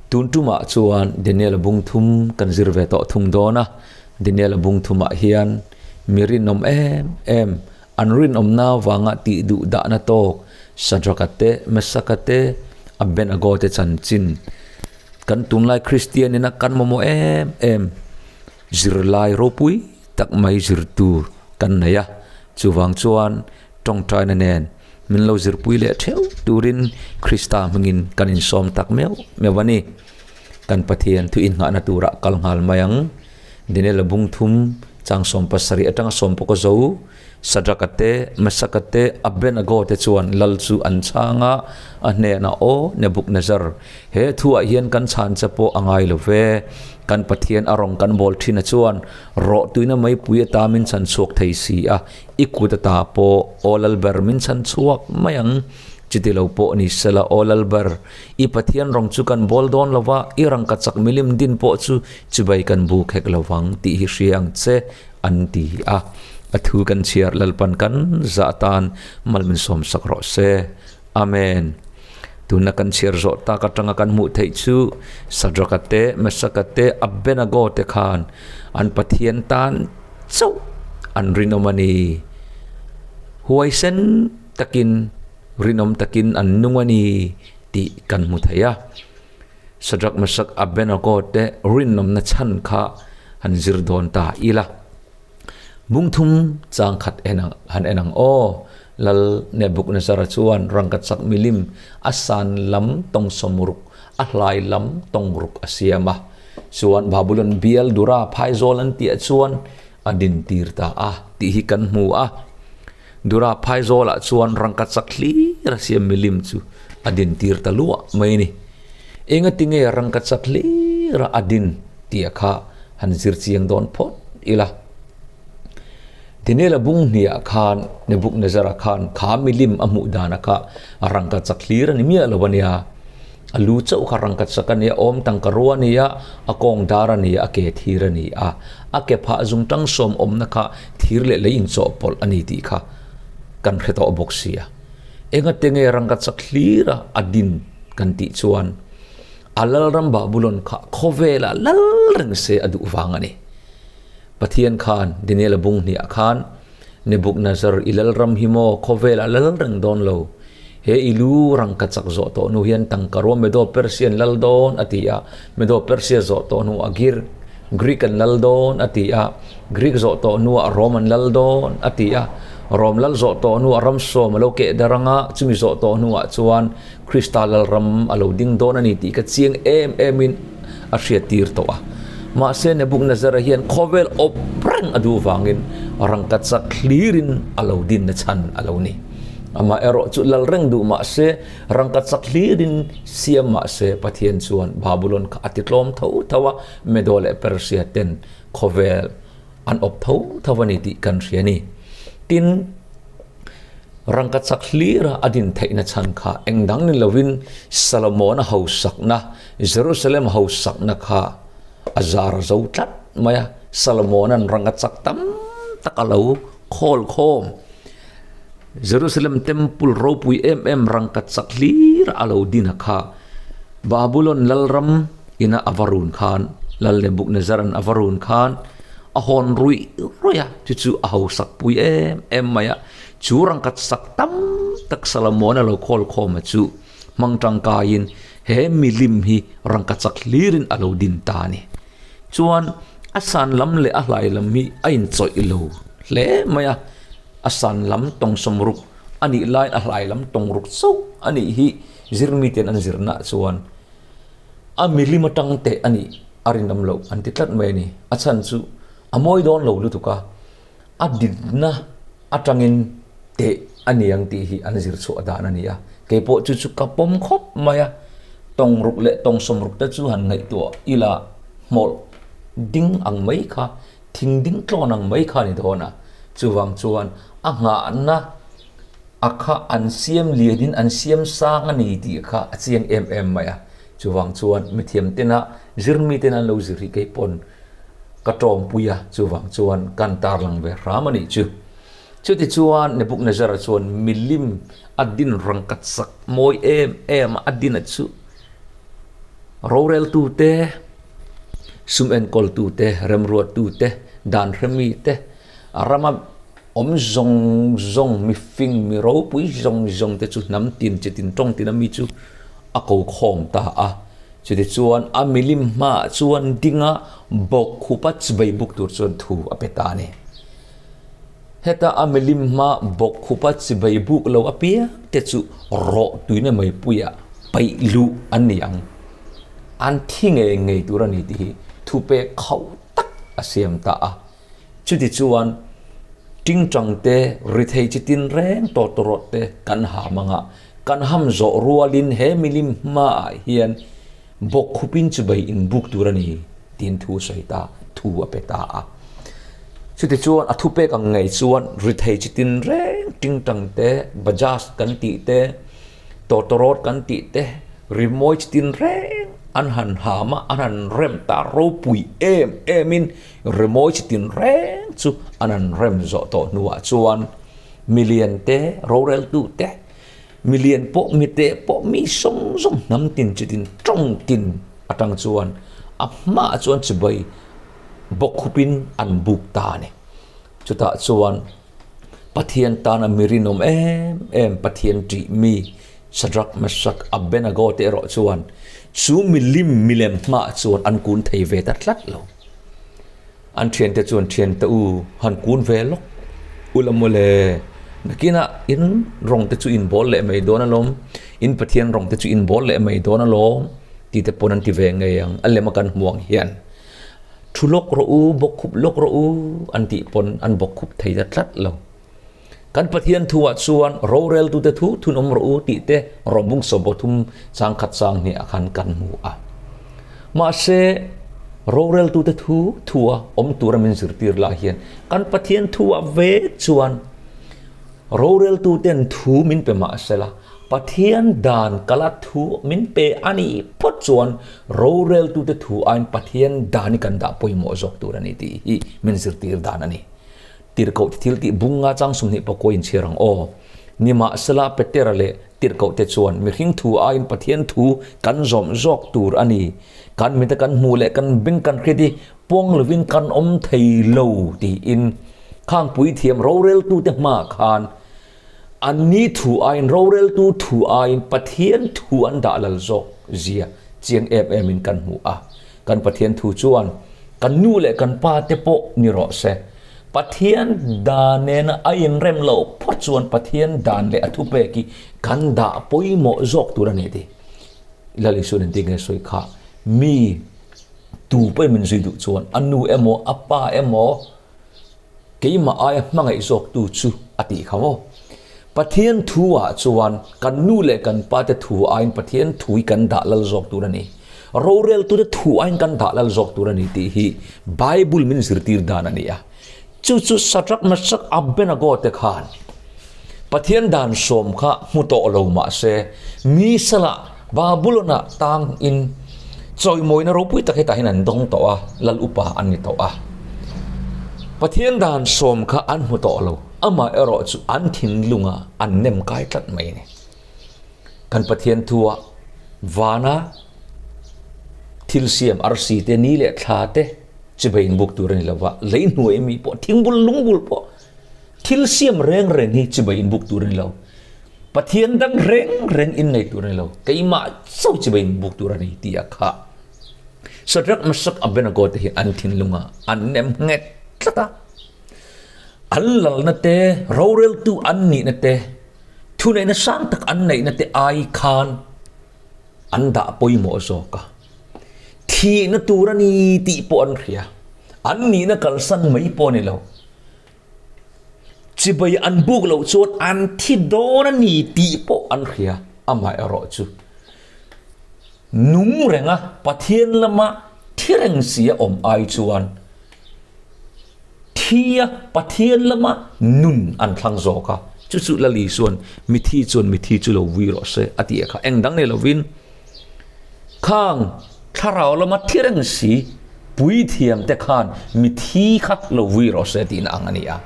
Tun tumah chuan Daniel-a bung thum kan zir ve tawh thung dawn a, Daniel-a bung thumah hian mi rinawm em em, an rinawmna vanga tih duh dahna tawk Shadrach-a te, Meshach-a te, Abednego te chanchin kan tunlai Kristian ina kan mamawh em em zirlai ropui tak mai zir tur kan nei a, chuvang chuan tawngtaina nen min lo zirpui leh theuh turin Krista hmingin kan insawm tak meuh meuh a ni. Kan Pathian thu inngahna turah kal nghal mai ang. Daniel-a bung thum chang 70 atanga 19 zo, Shadrach-a te, Meshach-a te, Abednego te chuan lal chu an chhang a, a hnenah, Aw Nebuchadnezzar, he thuah hian kan chhan che pawh a ngai lo ve. Kan Pathian a rawng kan bawl thin a chuan rawh tuina meipui ata min chhan chhuak thei si a, I kut ata pawh aw lalber min chhan chhuak mai ang. Chuti lo pawh ni sela aw lalber, i Pathian rawng chu kan bawl dawn lo va, i rangka chak milim din pawh chu chibai kan bu khek lo vang tih hi hria ang che, an ti a. A thu kan chhiar Lalpan kan zah atan mal min sawm sak rawh se. Amen. Tuna kan chhiar zawh tak atanga kan hmuh theih chu Shadrach-a te, Meshach-a te, Abednego te khan an Pathian tan chauh an rinawm a ni. Huaisen takin rinawm takin an nung a ni tih kan hmu thei a. Shadrach, Meshach, Abednego te rinawmna chhan kha han zir dawn ta ila. Bungthum chang khat en ang han en ang aw. Lal Nebuchadnezzar-a chuan rangkachak milim a san lam tawng sawmruk, a hlai lam tawng ruk a siam a. Chuan Babulon bial Dura phaizawl an tihah chuan a dintir ta a tih hi kan hmu a. Dura phaizawlah chuan rangkachak hlir a siam milim chu a dintir ta luah mai a ni. Engatinge rangkachak hlir a a din tih a kha han zir chiang dawn phawt ila. Daniel-a bung hniah khan Nebuchadnezzar-a khan kha milim a hmuh dan a kha rangkachak hlir a ni miah lo a nia. A lu chauh kha rangkachak a nia, awm tangka rua a ni a, a kawng dar a ni a, a ke thir a ni a. A ke phah zung tang sawm awmna kha thir leh lei inchawhpawlh a ni tih kha kan hre tawh bawk sia. Engate nge rangkachak hlir a a din kan tih chuan a lalram Babulon kha khawvelah lal reng se a duh vang a ni. Pathian khan Daniel-a bung hniah khan Nebuchadnezzar i lalram hi maw khawvelah lal reng dawn lo. He i lu rangkachak zawh tawh hnu hian tangka rua Medo-Persia an lal dawn a ti a, Medo-Persia zawh tawh hnu a Gir, Greek an lal dawn a ti a, Greek zawh tawh hnuah Rome an lal dawn a ti a, Rome lal zawh tawh hnuah ram sawm a lo keh dar anga chumi zawh tawh hnuah chuan Krista lalram a lo ding dawn a ni tih ka chiang em emin a hriattir tawh a. Mahse Nebuchadnezzar-a hian khawvel awp reng a duh vangin rangkachak hlirin a lo dinna chhan a lo ni. Amaherawh chu lal reng duh mahse, rangkachak hlirin siam mahse Pathian chuan Babulon kha a titlawm tho tho a, Medo leh Persia ten khawvel an awp tho tho a ni tih kan hria a ni. Tin, rangkachak hlira a din theihna chhan kha eng dang ni lovin Solomon-a hausakna, Jerusalem hausakna kha a zar zo tlat mai a, Solomon-a'n rangkachak tam tak a lo khawl khawm. Jerusalem Temple ropui em em rangkachak hlir a lo din a kha. Babulon lalram ina a va run khan, Lal Nebuchadnezzar-a'n a va run khan a hawn ruih ruih a, chu chu a hausak pui em em mai a. Chu rangkachak tam tak Solomon-a lo khawl khawm a chu hmang tangkaiin he milim hi rangkachak hlirin a lo din ta a ni. Chuan a san lam leh a hlai lam hi a inchawih lo hle mai a. A san lam tawng sawmruk a nih laiin a hlai lam tawng ruk chauh a nih hi zirmite'n an zirnaah chuan a milim atang teh a nih a rinawm loh an ti tlat mai a ni. A chhan chu a mawi dawn lo lutuk a, a dikna atangin teh a ni ang tih hi an zir chhuah dan a ni a. Kei pawh chu chu ka pawm khawp mai a, tawng ruk leh tawng sawmruk te chu han ngaihtuah ila hmawlh ding ang mai kha Thing ding tlawn ang mai kha a ni dawn a, chuvang chuan a nghahna a kha an siam lianin an siam sang a ni tih kha a chiang em em mai a. Chuvang chuan mithiam tena zirmi tena an lo zir hi kei pawn ka tawmpui a, chuvang chuan kan tarlang ve hram a nih chu. Chutichuan Nebuchadnezzar-a chuan milim a din rangkachak mawi em em a, a din a chu. Roreltute, sum enkawltute, remruattute, dan hremite, a rama awm zawng zawng, mifing, mi ropui zawng zawng te chu hnam tin chi tin tawng tina mi chu a ko khawm ta a. Chutichuan a milim hmaah chuan dinga bawkkhupa chivei buk tur chuan thu a pe ta a ni. Heta a milim hma bawkkhupa chivei buk lo apiang te chu rawh tuina meipuiah paih luh an ni ang. An thi ngei ngei tur a ni tih hi thupek khauh tak a siam ta a. Chutichuan tingtang te, rithei chi tinreng tawtawrawt te kan ham anga kan ham zawh rualin he milim hmaah hian bawkkhupin chubei inbuk tur a ni tiin thu a sawi ta, thu a pe ta a. Chutichuan a thupek ang ngei chuan rithei chi tinreng tingtang te, Bajaj kan tih te, Tawtawrawt kan tih te, rimawi chi tinreng an han ham a, an han rem ta ropui em emin rimawi chi tinreng chu an han rem zawh tawh hnuah chuan milian te, roreltu te, milian pawh mite pawh mi zawng zawng hnam tin chi tin tawng tin atang chuan a hmaah chuan chibai bawkkhupin an buk ta a ni. Chutah chuan Pathian tana mi rinawm em em Pathian ṭih mi Shadrach, Meshach, Abednego te erawh chuan chu milim milem hmaah chuan an kun thei ve ta tlat lo. An ṭhiante chuan ṭhiante u han kun ve lawk ula mawle, nakinah in rawng te chu in bawl leh mai dawn alawm, in Pathian rawng te chu in bawl leh mai dawn alawm tih te pawn an ti ve ngei ang a lema kan hmuh ang hian. Thu lawk rawh u, bawkkhup lawk rawh u an tih pawn an bawkkhup thei ta tlat lo. Kan Pathian thuah chuan roreltute thu thunawm rawh u tih te Rawbung sawmpathum changkhat chang hniah khan kan hmu a. Mahse, roreltute thu thua awm tura min zirtir lah hian kan Pathian thuah ve chuan roreltuten thu min pe mah sela, Pathian dan kala thu min pe a nih phawt chuan roreltute thu aiin Pathian dan hi kan dah pawimawh zawk tur a ni tih hi min zirtir dan a ni. Tirhkoh thil tih bunga chang sumhnih pakua inchhiar ang aw. Nimahsela Petera leh Tirhkohte chuan mihring thu aiin Pathian thu kan zawm zawk tur a ni. Kan mite kan hmuh leh kan beng kan hriat hi puang lovin kan awm thei lo tiin khang puithiam roreltute hmaah khan anni thu aiin roreltu thu aiin Pathian thu an dah lal zawk zia chiang em emin kan hmu a. Kan Pathian thu chuan kan nu leh kan pa te pawh ni rawh se. Pathian dan nena a inrem loh phawt chuan Pathian dan leh a thupek hi kan dah pawimawh zawk tur a ni tih Lal Isuan engtin nge sawi kha? Mi tu pawhin min zui duh chuan a nu emaw a pa emaw keimah aia hmangaih zawktu chu a tih kha maw? Pathian thu ah chuan kan nu leh kan pa te thu aiin Pathian thu hi kan dah lal zawk tur a ni. Roreltute thu aiin kan dah lal zawk tur a ni tih hi Bible min zirtir dan a ni a. Chu chu Shadrach, Meshach, Abednego te khan Pathian dan sawm kha hmu tawh lo mah se mi salah Babylon ah tang in chawimawina ropui tak hetah hian an dawng tawh a, lal upa an ni tawh a. Pathian dan sawm kha an hmu tawh lo. Amah erawh chu an thinlunga an nem kai tlat mai a ni. Kan Pathian thua vana thil siam arsi te, ni leh thla te chibai inbuk tur a ni lova, lei hnuai mi pawh, thingbul lungbul pawh thil siam reng reng hi chibai inbuk tur a ni lo. Pathian dang reng reng innei tur a ni lo. Keimah chauh chibai inbuk tur a ni tih a kha. Shadrach, Meshach, Abednego te hi an thinlunga an nem nghet tlat a. An lalna te, roreltu an nihna te, thuneihna sang tak an neihna te ai khan an dah pawimawh zawk a. Thihna tur a ni tih pawh an hria. An nihna kalsan mai pawh a ni lo. Chibai an buk loh chuan an thi dawn a ni tih pawh an hria. Amaherawhchu nung renga Pathian lama thi reng si a awm ai chuan Thi a Pathian lama nun an thlang zawk a, chu chu Lali chuan mithi chuan mithi chu lo vui rawh se a ti a kha. Eng dang nei lovin khang thlarau lama thi reng si puithiam te khan mithi kha lo vui rawh se tihna ang a ni a.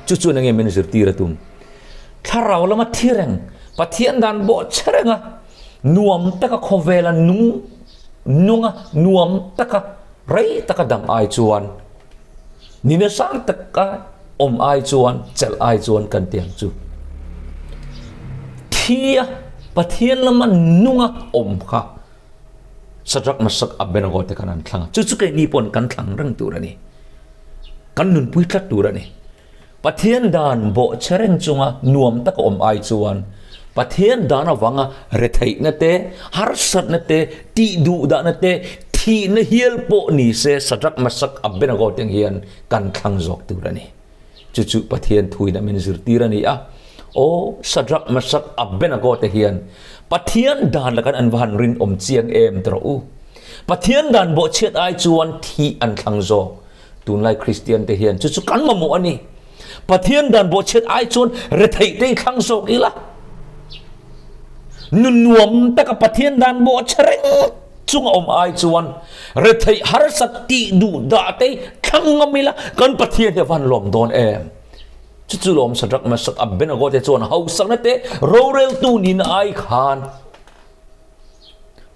Chu chuan enge min zirtir a tum? Thlarau lama thi reng, Pathian dan bawh che renga nuam taka khawvela nung. nunga nuam taka rei taka dam ai chuan nina sang taka awm ai chuan chelh ai chuan kan ti ang chu. Thia Pathian lama nunga awm kha Shadrach Meshach Abednego te khan an thlang a, chu chu keini paw'n kan thlang reng tur a ni. Kan nunpui tlat tur a ni. Pathian dan bawhchhe reng chunga nuam taka awm ai chuan Pathian dan avanga retheihna te, harsatna te, tih duhdahna te, thihna hial pawh ni se Shadrach, Meshach, Abednego te ang hian kan thlang zawk tur a ni. Chu chu Pathian thuin a min zirtir a ni a. Aw, Shadrach, Meshach, Abednego te hian Pathian dan lakan an va han rinawm chiang em ti rawh u. Pathian dan bawhchhiat ai chuan thih an thlang zawk. Tunlai Kristian te hian chu chu kan mamawh a ni. Pathian dan bawhchhiat ai chuan retheih te i thlang zawk ila. Nun nuam taka Pathian dan bawhchhe reng chunga awm ai chuan retheih harsat tih duh dah te thlang ngam ila kan Pathian hi a van lawm dawn em. Chu chu lawm Shadrach, Meshach, Abednego te chuan hausakna te roreltu nihna ai khan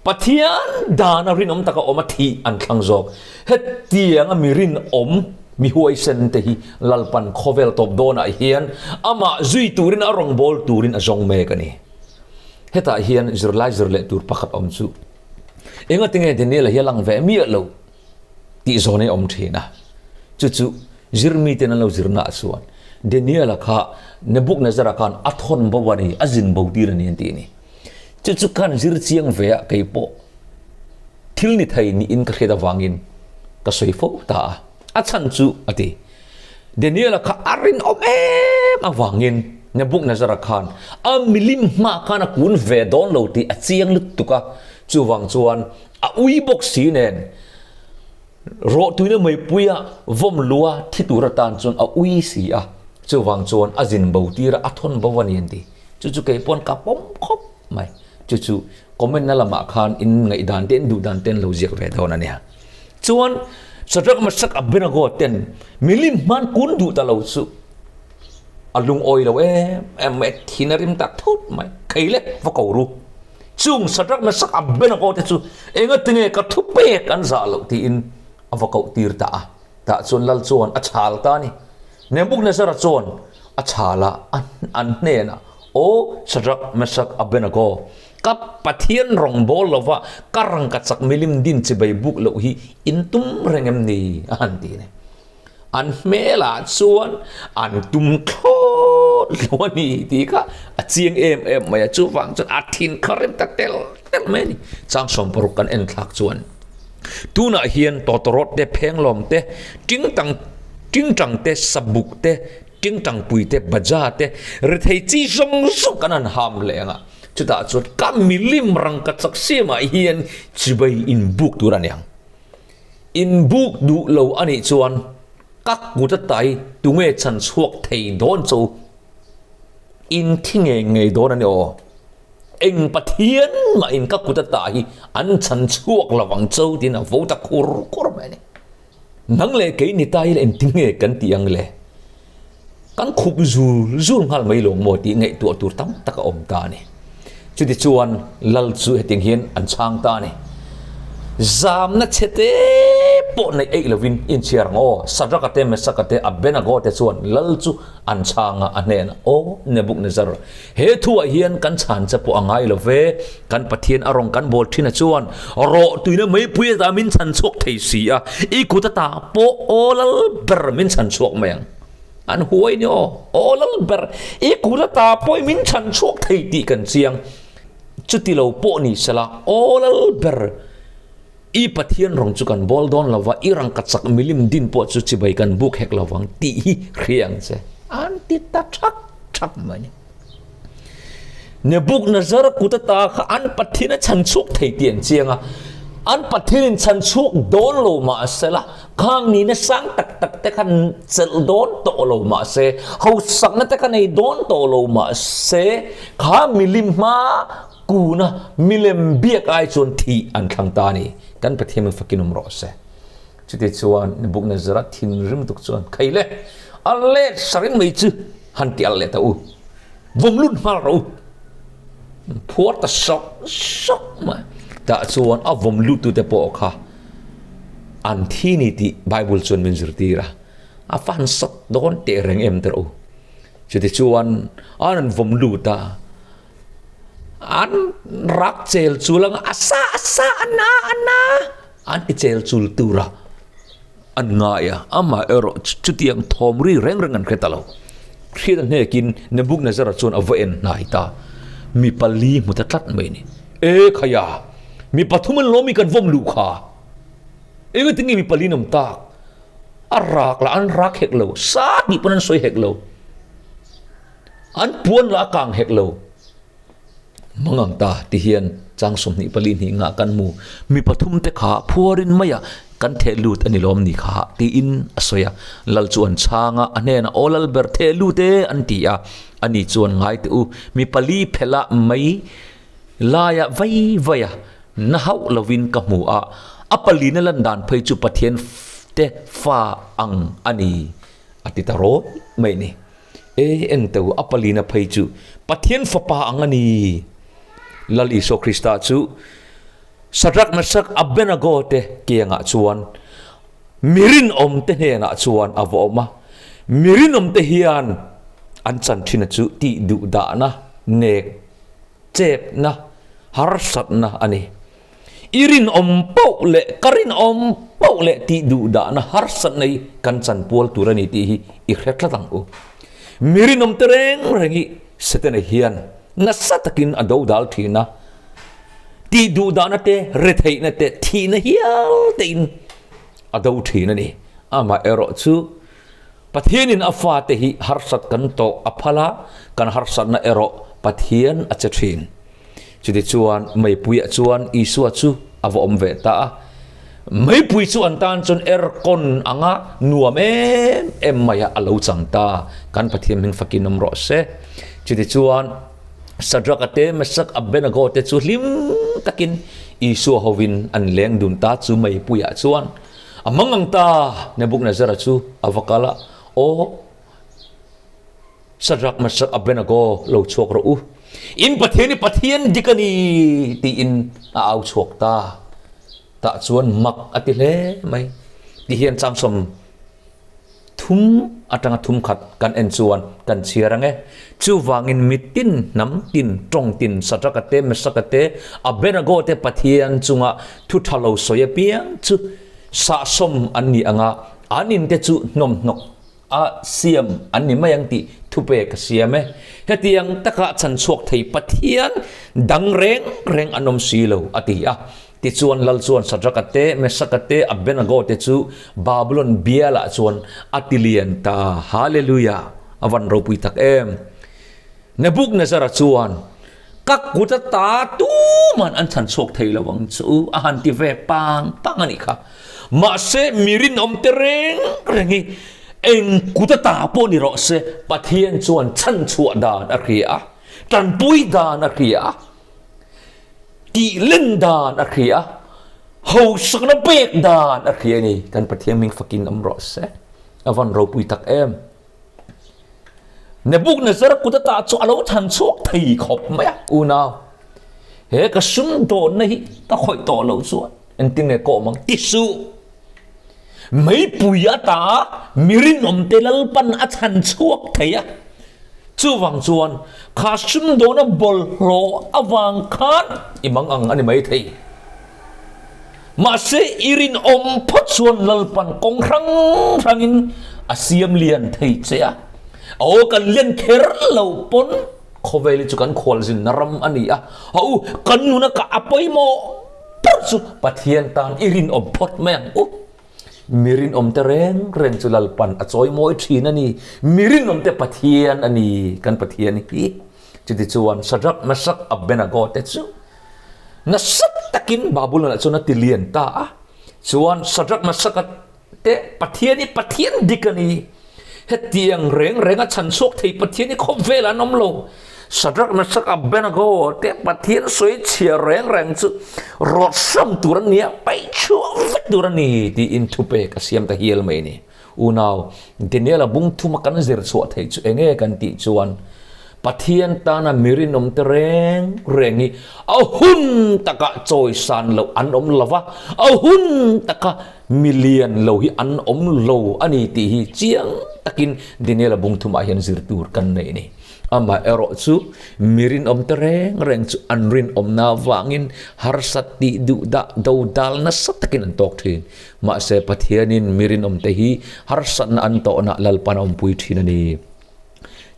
Pathian dana rinawm taka awm a thih an thlang zawk. Hetianga mi rinawm, mi huaisen te hi Lalpan khawvel tawp dawnah hian amah zui turin a rawngbâwl turin a zawng mek a ni. Hetah hian zirlai zir leh tur pakhat awm chu engatinge Daniel-a hi a lang ve miah lo tih zawn hi a awm thin a. Chu chu zir miten an lo zirnaah chuan Daniel-a kha Nebuchadnezzar-a khan a thawn bo a ni, a zin bo tir a ni an ti a ni. Chu chu khan zir chiang ve a kei pawh thil ni thei niin ka hriat avangin ka sawi fo ta a. A chhan chu a ti. Daniel-a kha a rinawm em avangin Nebuchadnezzar-a khan a milim hma khan a kun ve dawn lo tih a chiang lutuk a. Chuvang chuan a ui bawk si nen rawhtuina meipuia vawm lua thi tur atan chuan a ui si a. Chuvang chuan a zin bo tir a, a thawn bo a ni an ti. Chu chu kei pawn ka pawm khawp mai. Chu chu comment na lamah khan in ngaihdan te in duhdan te an lo ziak ve dawn a nia. Chuan Shadrach, Meshach, Abednego ten milim hman kun duh ta lo chu a lungawi lo em em mai, thin a rim ta thut mai. Khei le va ko ru. Chung Shadrach, Meshach, Abednego te chu engatinge ka thu pek an zah loh tiin a va koh tir ta a. Tah chuan Lal chuan a chhal ta a ni. Nebuchadnezzar-a chuan a chhal a, an hnenah, Aw Shadrach, Meshach, Abednego, ka Pathian rawngbâwl lova ka rangkachak milim din chibai buk loh hi in tum reng em ni? a han ti a ni. An hmelah chuan an tum thlawt lo a ni tih kha a chiang em em mai a, chuvang chuan a thin kha rem ta tel tel mai a ni. Chang 60 kan en thlak chuan. Tunah hian tawtawrawt te, phenglawm te, tingtang tingtang te, sabuk te, tingtangpui te, baja te, rethei chi zawng zawng kan han ham leh ang a. Chutah chuan ka milim rangkachak siamah hian chibai inbuk tur a ni ang. Inbuk duh lo a nih chuan ka kut atai tunge chhan chhuak thei dawn chu in thi ngei ngei dawn a ni aw. Eng Pathian mah in ka kut ata hi an chhan chhuak lo ang cho tiin a vo ta khur khur mai a ni. Nang leh kei ni ta ila engtin nge kan tih ang le? Kan khup zul zul nghal mai lo maw tih ngaihtuah tur tam tak a awm ta a ni. Chutichuan Lal chu hetiang hian an chhang ta a ni. Zamna chhe te pawh neih eih lovin inchhiar ang aw, Sadraka te, Mesaka te, Abednego te chuan Lal chu an chhang a, a hnenah, Aw Nebuchadnezzar, He thuah hian kan chhan che pawh a ngai lo ve, kan Pathian a rawn kan bawl thin a chuan rawh tuina meipui ata min chhan chhuak thei si a, i kut ata pawh aw lal ber min chhan chhuak mai ang. An huai ni aw, aw lal ber, i kut ata pawh min chhan chhuak thei tih kan chiang. Chuti lo pawh ni sela, aw lal ber, i Pathian rawng chu kan bawl dawn lo va, i rangkachak milim din pawh chu chibai kan buk hek lo vang tih hi hria ang che. An ti ta thak. Thap mai. Nebuchadnezzar kut ata kha an Pathian a chhan chhuak thei tih an chiang a. An Pathian in chhan chhuak dawn lo mah se la, khang nihna sang tak tak te kha chelh dawn tawh lo mah se, hausakna te kha nei dawn tawh lo mah se, kha milim hma kuna milem biak ai chuan thih an thlang ta a ni. Kan Pathian min fakin awm rawh se. Chuti chuan Nebuchadnezzar a thinrim tuk chuan, Khei le, a let sarin mai chu han ti alh leh ta u, vawm lut nghal rawh u. Phuar ta sawk sawk mai. Tah chuan a vawm luttute pawh kha an thi ni tih Bible chuan min zirtir a. A va han sat dawn teh reng em tawh u. Chutichuan an rawn vawm lut a, an rak chel chul ang a, a sa a sa a na a na an ti chel chul tur a an ngai a, amaherawh chutiang thawm ri reng reng an hre ta lo. Hriat a hnekin Nebuchadnezzar-a chuan a va en hnai ta, mi pali hmu ta tlat mai a ni. E khaia, mi pathum an lawm i kan vawm luh kha. Engati nge mi pali an awm tak? A rak lah an rak hek lo, sa tih pawn an sawi hek lo. An puan lah a kang hek lo. Mangang ta ti hian chang 24 hnih ngah kan hmu. Mi pathum te kha phuarin maia kan theh lut a ni lawm ni kha tiin a sawi a. Lal chu an chhang a, a hnenah aw lal ber theh lut e an ti a. Ani chuan ngai teh u, mi pali phelh ah mai laia vai vai a na hauh lovin ka hmu a, a palina lan dan phei chu Pathian te fa ang a ni a ti ta rawt mai a ni. E en teu a palina phei chu Pathian fapa ang a ni. Lal Isua Krista chu Shadrach, Meshach, Abednego te kiangah chuan mi rinawm te hnenah chuan a va awm a, mi rinawm te hian an chan thin a chu tih duh dahna nek chepna, harsatna a ni. I rinawm poh leh ka rinawm poh leh tih duhdahna harsatna hi kan chanpual tur a ni tih hi i hre tlat ang u. Mi rinawm te reng reng hi Setana hian nasa takin a dodal thin a, tih duhdahna te, retheihna te, thihna hial tein a do thin a ni. Amaherawhchu Pathianin a fate hi harsat kan tawh a phal a, kan harsatna erawh Pathian a che thin. Chutichuan meipuiah chuan Isua chu a va awm ve ta a. Meipui chu an tan chuan aircon anga nuam em em maia a lo chang ta. Kan Pathian hming fakin awm rawh se. Chutichuan Shadrach-a te, Meshach, Abednego te chu hlim takin Isua hovin an leng dun ta chu meipuiah chuan. A mang ang ta! Nebuchadnezzar-a chu a va kal a, Aw, Shadrach, Meshach, Abednego, lo chhuak rawh u. In Pathian hi Pathian dik a ni! tiin a au chhuak ta. Tah chuan mak a ti hle mai. Ti hian changsawm Thum atanga thum khat kan en chuan kan chhiar ang e. Chuvangin mitin, hnam tin, tawng tin, Sadraka te, Mesaka te, Abednego te Pathian chunga thu tha lo sawi apiang chu sahsawm an ni ang a, an inte chu hnawmhnawk a siam an ni mai ang tih thupek a siam e. Hetiang taka chhanchhuak thei Pathian dang reng reng an awm si lo, a ti a. Tichuan Lal chuan Shadraka te, Meshaka te, Abednego te chu Babulon bialah chuan a ti lian ta. Hallelujah! A van ropui tak em! Nebuchadnezzar-a chuan, Ka kut ata tuman an chhan chhuak thei lo ang chu a han ti ve pang pang a nih kha. Mahse, mi rinawm te reng reng hi eng kut ata pawh ni rawh se, Pathian chuan chhan chhuah dan a hria a, tanpui dan a hria a. Tih len dan a hria a, hausakna pek dan a hria a ni. Kan Pathian hming fakin awm rawh se. A van ropui tak em. Nebuchadnezzar kut ata chu a lo than chhuak thei khawp mai a, unau. He ka sumdawnna hi ka khawih tawh loh chuan engtin nge ka awm ang ti suh. Meipui ata mi rinawmte Lalpan a chhan chhuak thei a. Chuvang chuan kha sumdawna bawlhhlawh avang khan i mang ang a ni mai thei. Mahse i rinawm phawt chuan Lalpan kawng hrang hrangin a siam lian thei che a. Aw kan lian kher lo pawn khawvel hi chu kan khualzinna ram a ni a. A u, kan nuna ka a pawimawh ber chu Pathian tan i rinawm phawt mai ang u. Mi rinawmte reng reng chu Lalpan a chawi mawi thin a ni. Mi rinawmte Pathian a ni, kan Pathian hi. Chutichuan Shadrach, Meshach, Abednego te chu nasa takin Babulon-ah chuan a ti lian ta a. Chuan Shadrach, Meshach te Pathian hi Pathian dik a ni. Hetiang reng reng a chhan chhuak thei Pathian hi khawvel an awm lo. Shadrach, Meshach, Abednego te Pathian sawi chhia reng reng chu rawt hrang tur a nia, paih chhuah vek tur a ni tiin thupek a siam ta hial mai a ni. Unau, Daniel-a bung thuma kan zir chhuah theih chu enge kan tih chuan. Pathian tana mi rinawmte reng reng hi a hun takah chawisan loh an awm lo va, a hun taka mi lian lo hi an awm lo a ni tih hi chiang takin Daniela bung thumah hian zir tur kan nei a ni. Amaherawh chu mi rinawmte reng reng chu an rinawmna vangin harsat tih duh dah dodal nasa takin an tawk thin. Mahse Pathianin mi rinawmte hi harsatna an tawhna Lalpan a awmpui thin a ni.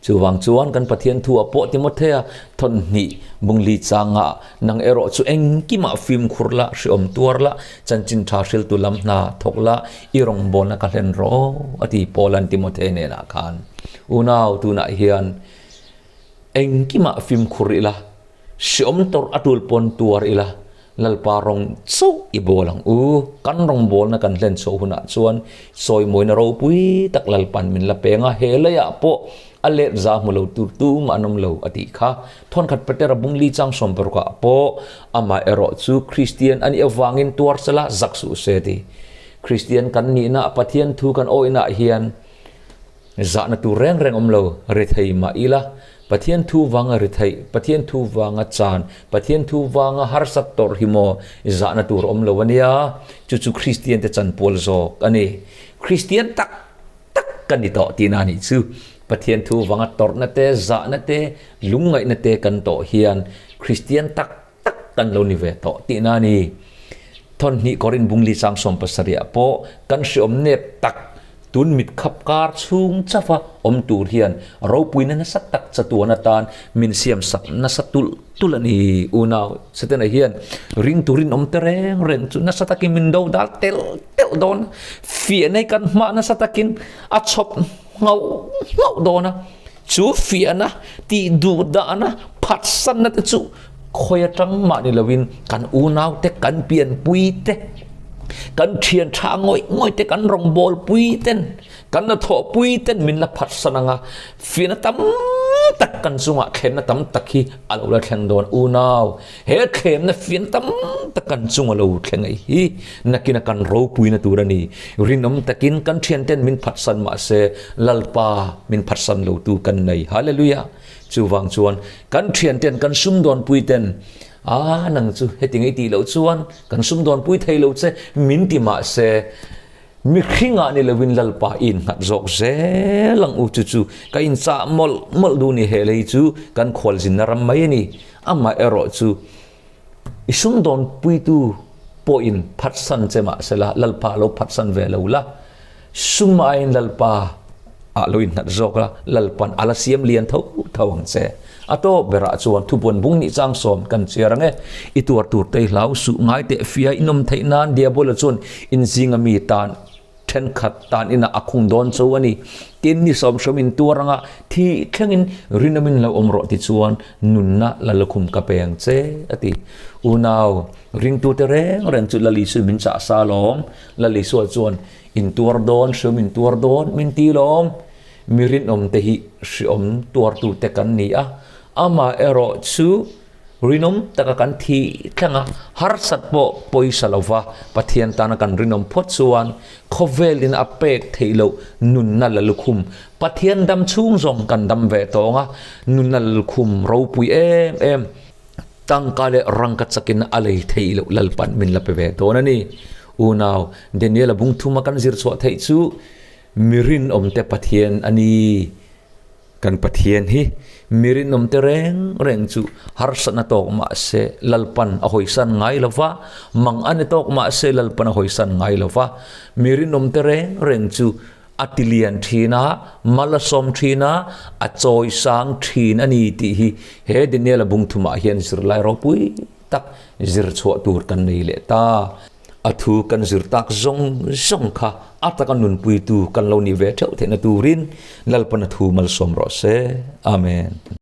Chuvang chuan kan Pathian thu ah pawh Timothea thawnhnih bungli changah nang erawh chu engkimah fimkhur la, hriawm tuar la, chanchin tha hriltu lam hna thawk la, i rawngbawlna ka hlen rawh a ti Paula'n Timothea hnenah khan. Unau tunah hian engkimah fimkhur ila, hriawm tawrh a tul pawn tuar ila, Lalpa rawng chauh i bawl ang u. Kan rawngbawlna kan hlen chhoh hunah chuan sawimawina ropui tak Lalpan min la peng a, he leiah pawh a let za hmu lo tur tumah an awm lo a tih kha. Thawnkhat Petera bungli chang sawmparukah pawh amah erawh chu Kristian a nih avangin tuar sela zak suh se ti. Kristian kan nihna Pathian thu kan awihnaah hian Zahna tur reng reng awm lo, rethei mah ila, Pathian thu vanga retheih, Pathian thu vanga chan, Pathian thu vanga harsat tawrh hi maw zahna tur awm lo a nia, chu chu Kristian te chanpual zawk a ni. Kristian tak tak ka ni tawh tihna a nih chu. Pathian thu vanga tawrhna te, zahna te, lungngaihna te kan tawh hian Kristian tak tak kan lo ni ve tawh tihna a ni. Thawnhnih Korin bungli chang 70 ah pawh kan hriawm nep tak tun mit khap kar chhung chauha awm tur hian ropuina nasa tak chatuan atan min siam sak nasa tulh tulh a ni. Unau Setana hian ring turin awm te reng reng chu nasa takin min do dal telh telh dawn a, fiahnai kan hmah nasa takin a chhawp nghauh nghauh dawn a. Chu fiahna, tih duh dahna, phatsanna te chu khawi atang mah ni loin kan unaute, kan pianpui te, kan thian tha ngawih ngawih te, kan rawngbawlpui ten, kan hnathawhpui ten min la phatsan ang a, fiahna tam tak kan chungah thlenna tam tak hi a lo la thleng dawn. Unau, he thlemna fiahna tam tak kan chunga lo thleng ei hi nakina kan ropuina tur a ni. Rinawm takin kan thianten min phatsan mahse Lalpa min phatsan lotu kan nei. Hallelujah! Chuvang chuan kan thianten kan sumdawnpui ten a nang chu heti ngei tih loh chuan kan sumdawnpui thei lo che min ti mahse mihringah ni loin Lalpa i innghat zawk zel ang u chu chu ka inchah mawlh mawlh duh ni he lei chu kan khualzinna ram mai a ni. Amah erawh chu i sumdawnpuitu pawhin phatsan che mahsela Lalpa lo phatsan ve lo la, sum aiin Lalpa ah lo innghat zawk la, Lalpan a la siam lian tho tho ang che. A tawp berah chuan thupuan bung nih chang sawm kan chhiar ang e. I tuar tur te hlau suh ngai teh fia in awm theih nan Diabola chuan inzinga mi tan thenkhat tan inah a khung dawn cho a ni. Tin, ni sawmhrawm in tuar anga thi thlengin rinawmin lo awm rawh ti chuan nunna la lukhum ka pe ang che a ti. Unau, ringtute reng reng chu Lal Isua min chah sa lawm. Lal Isua chuan in tuar dawn, hriawm in tuar dawn min ti lawm. Mi rinawmte hi hriawm tuartute kan ni a, amaherawh chu Rinawm taka kan thih thleng a, harsat pawh pawisa lova Pathian tana kan rinawm phawt chuan khawvelin a pek theih loh nunna la lukhum Pathian dam chhung zawng kan dam ve tawng a, nunna la lukhum ropui em em tangka leh rangka chakin a lei theih loh Lalpan min la pe ve dawn a ni. Unau Daniel-a bungthuma kan zir chhuah theih chu mi rinawmte Pathian a ni. Kan Pathian hi mi rinawmte reng reng chu harsatna tawk mah se Lalpan a hawisan ngai lo va, mang a ni tawk mah se Lalpan a hawisan ngai lo va. Mi rinawmte reng reng chu a ti lian thin a, mal a sawm thin a, a chawisang thin a ni tih hi he Daniel-a bungthumah hian zirlai ropui tak zir chhuah tur kan nei leh ta. A thu kan zir tak zawng zawng kha a taka nunpuitu kan lo nih ve theuh theihna turin Lalpan a thu malsawm rawh se. Amen.